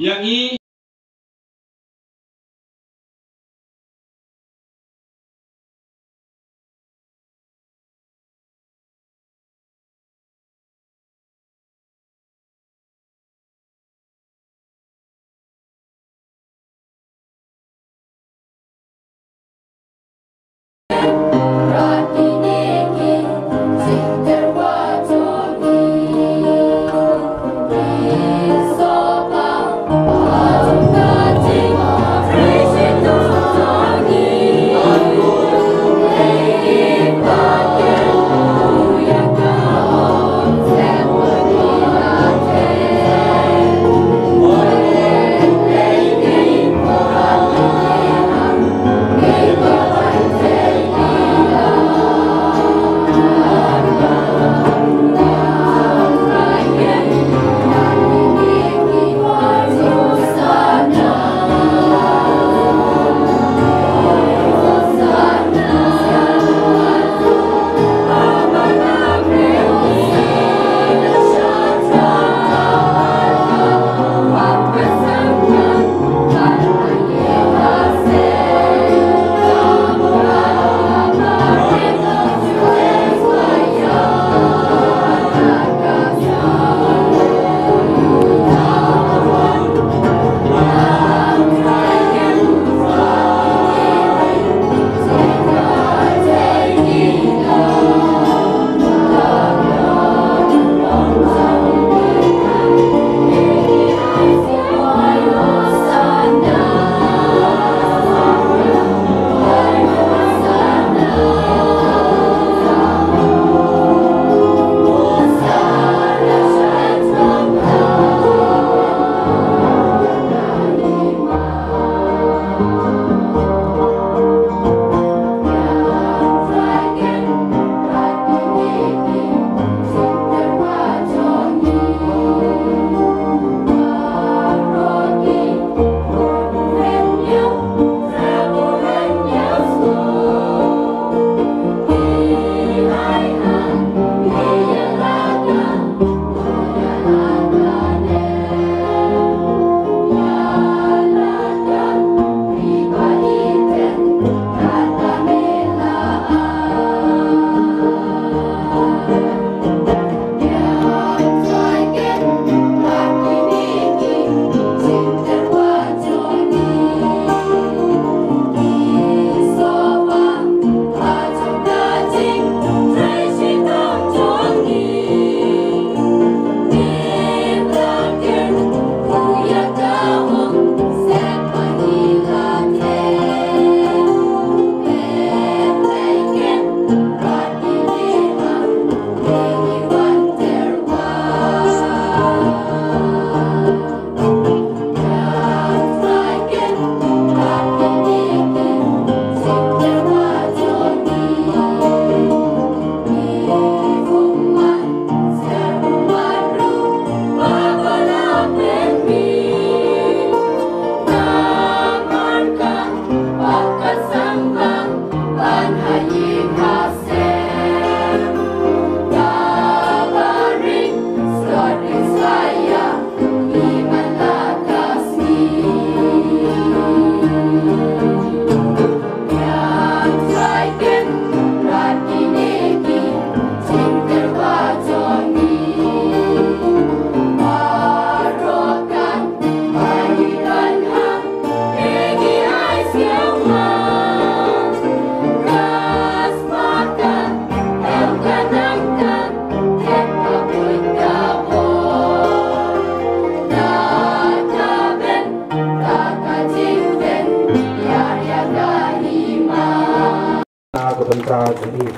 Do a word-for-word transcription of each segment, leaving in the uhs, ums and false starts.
ïa ngi. Ka bynta jong i.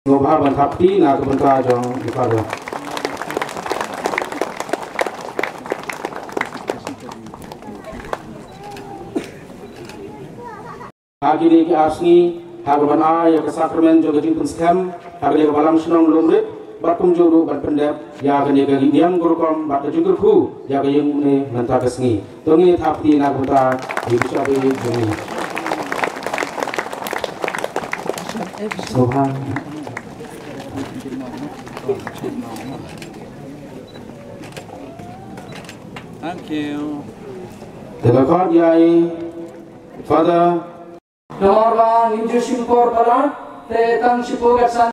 Ngubha ban thap kti na ka bynta jong i Father. Ha kine ki ar sngi, ha kaban ai ïa ka sakramen jong ka jingpynskhem ha kane ka Balang Shnong Lumrit, bad kumjuh ruh ban pyndep ïa kane ka niam ka rukom bad ka jingkyrkhu ïa ka ïing une mynta ka sngi. To ngin ïa thap kti na ka bynta u Bishop jong ngi. Subhan. Thank you. Te ba khot ïa i Father. Namar ba ngim ju shim por palat, te tang shiphew ka san.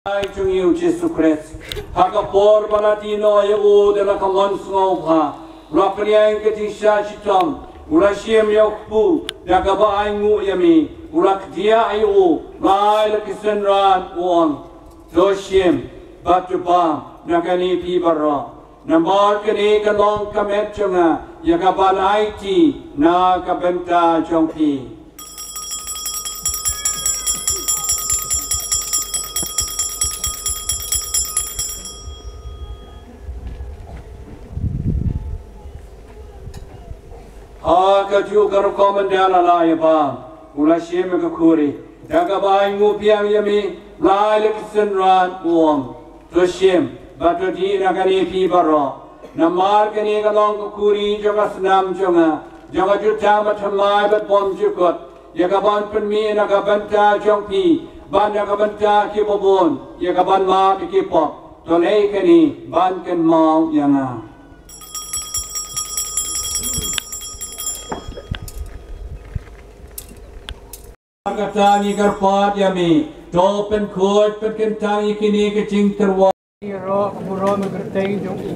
Ai jong ngi u Jisu Khrist. Ha ka por ba la die noh ïa u da la ka mon sngewbha, u la pynïaid ka jingshah shitom, u la shim ïa u kpu da kaba ainguh ïa me, u la kdiah ïa u, u la ai la ki synran, u ong: To shim bad to bam na kane phi baroh. Namar kane ka long ka met jong nga, ïa kaban aiti na ka bynta jong phi. Ha kajuh ka rukom ynda la ïa bam, u la shim ïa ka khuri, da kaba ainguh biang ïa me, u la ai la ki synran, u ong: To shim bad to dih na kane phi baroh. Namar kane ka long ka khuri jong ka snam jong nga, jong ka jutang bathymmai bad bymjukut, ïa kaban pynmih na ka bynta jong phi bad na ka bynta ki babun, ïa kaban map ïa ki pop. To leh kane ban kynmaw ïa nga. Kata ngi kyrpad ïa me, to pynkhuid pynkyntang ïa kine ki jingtyrwa. Ïaroh ka burom ka kyrteng jong u.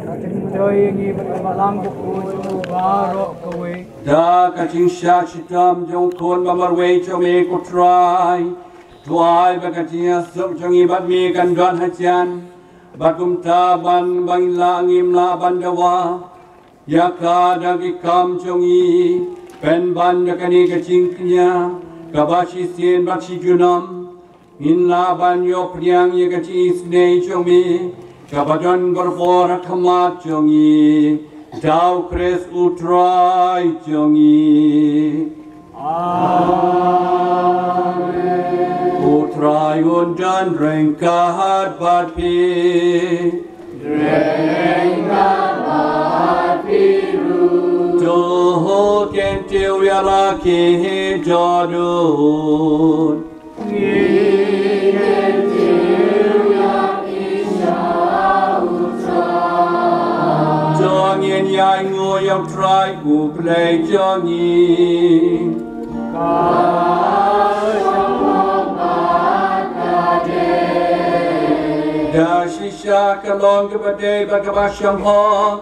Ka jingmyntoi ïa ngi bad ka balang bakhuid jong u baroh kawei. Da ka jingshah shitom jong u Khun ba marwei jong me, ko Trai, to ai ba ka jingïasuk jong ngi bad me kan don hajan. Bad kumta ban ba ngin lah, ngim lah ban dawa ïa ka da ki kam jong ngi, pynban da kane ka jingkñia kaba shisien bad shi junom, ngin lah ban ïoh pdiang ïa ka jingisynei jong me kaba don barabor ha khmat jong ngi, da u Khrist u Trai jong ngi. Amen. U Trai un don ryngkat bad phi. Ryngkat bad phi ruh. To kyntiew ïa la ki dohnud. Ngi kyntiew Ïa ngi ïa u Trai u Blei jong ngi. Da shisha ka long kaba dei bad kaba shemphang,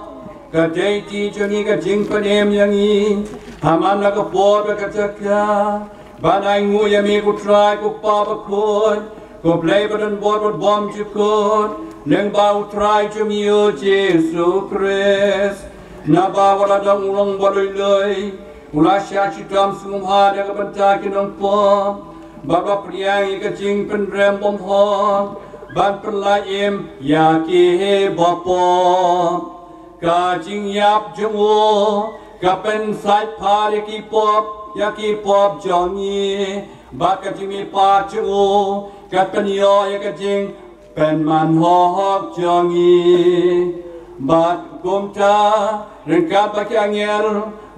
ka dei ti jong ngi ka jingpynim ïa ngi ha man la ka por bad ka jaka. Ban ai nguh ïa me ko Trai, ko Kpa bakhuid, ko Blei badonbor bad bymjukut, lyngba u Trai jong ngi u Jisu Khrist. Naba wat la dang u long ba lui lui, u la shah shitom sngewbha da ka bynta ki nongpop, bad ba pdiang ïa ka jingpynrem bymhok, ban pynlait im ïa ki bapop. Ka jingïap jong u ka pynsait pha ïa ki pop, ïa ki pop jong ngi. Bad ka jingmihpat jong u ka pynïoh ïa ka jingpynman hok jong ngi. Bad kumta, ryngkat bad ki angel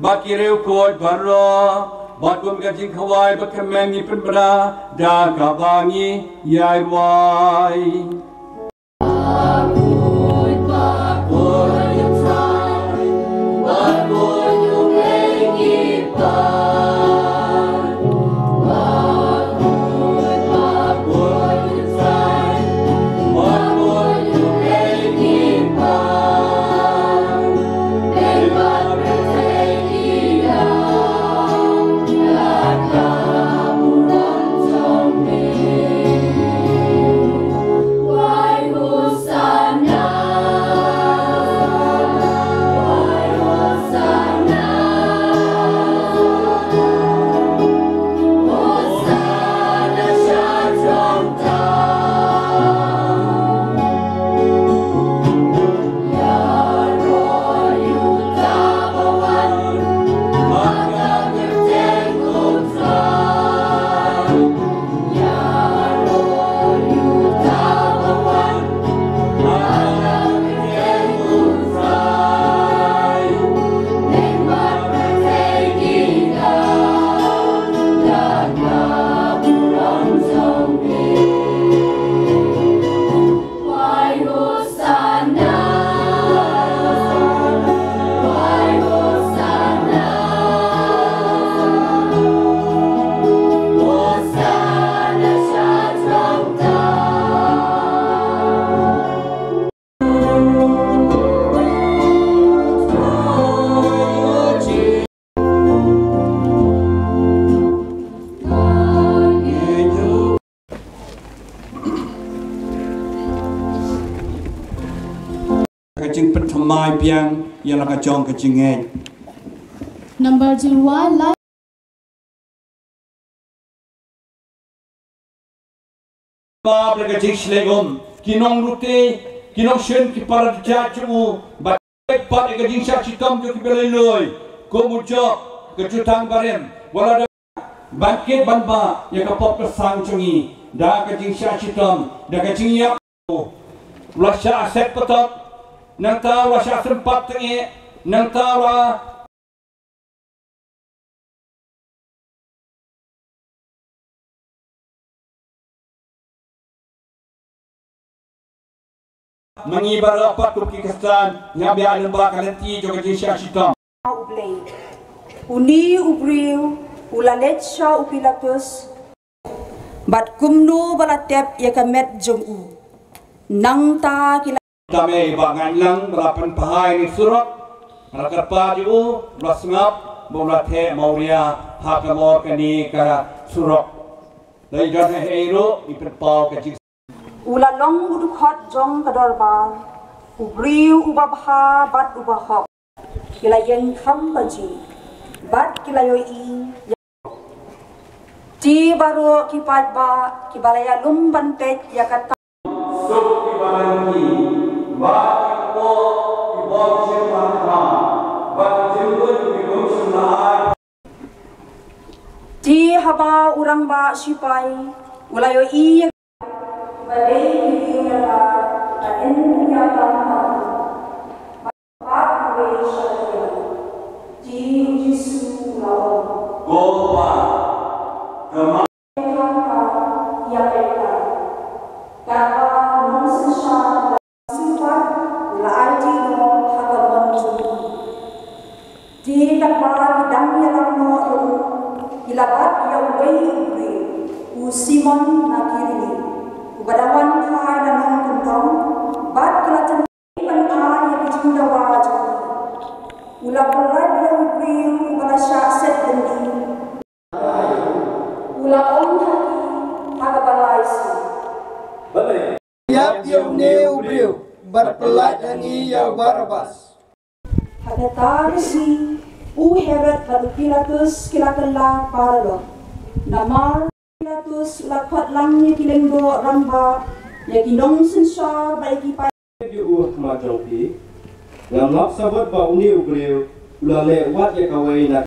bad ki riewkhuid baroh, bad kum ka jingkhawai bad ka meng ngi pynbna da kaba ngi ïai rwai. Ka jingpynthymmai biang ïa la ka jong ka jingngeit. Number zero one, la. Ba da ka jingshlei um ki nongrutei, ki nongshun, ki para jong u, bad pat ïa ka jingshah shitom jong ki ba lui lui, kum u Job, ka jutang barim, wat la da ban kit ban bah ïa ka pop ka sang jong ngi da ka jingshah shitom, da ka jingïap. U la shah set patot, nangta u la shah sympat tang-eh, nangta u la Ma ngi baroh pat kum ki Khristan ngi hap ïaid lyngba ka lynti jong ka jingshah shitom. U Blei. Une u briew u la leit sha u Pilatus. Bad kumno ba la tep ïa ka met jong u. Nangta ki la Tang-eh ba ngan lang ba la pynphai na surok, ba la kyrpad ïa u, ba la sngap, ba la theh mawria ha ka mor kane ka surok. Dei don ha ei ruh i pynpaw ka jing U la long u dkhot jong ka dorbar, u briew uba bha bad uba hok. Ki la ïeng kham baji bad ki la ïohi. Te baroh ki paidbah kiba la ïalum ban peit ïa kata. Suk kiba nangki bad ki kpoh ki bym shym bankham bad ki jingkut ki bym shym la ai. Te haba u rangbah shipai u la ïohi ïa Ba dei ki ïing ïa ka, ka in ïa ka, ka, ba ka wei sha ka ïing. Te u Jisu u la ong, Ko Pa, ka ma- Ïa ka, ïa ka. Katba u nongsynshar u la sngewthuh, u la aiti noh ha ka mon jong u. Ki la bat ïa uwei u briew, u Simon na Kirene, uba da wan phai na nongkyndong, bad ki la tynrai ban ai ïa ki jingdawa jong ki. U la pyllait ïa u briew uba la shah set byndi. U la ong ha ki ha kaba lai sien, Balei? Ïap ïa une u briew bad pyllait ha ngi ïa u Barabbas. Ha kata ka sngi u Herod bad u Pilatus ki la kylla paralok. Namar u Pilatus u la khot lang ïa ki lyngdoh rangbah, ïa ki nongsynshar bad ïa ki paid. Ïa u ha khmat jong phi. Ngam lap sabot ba une u briew u la leh wat ïa kawei na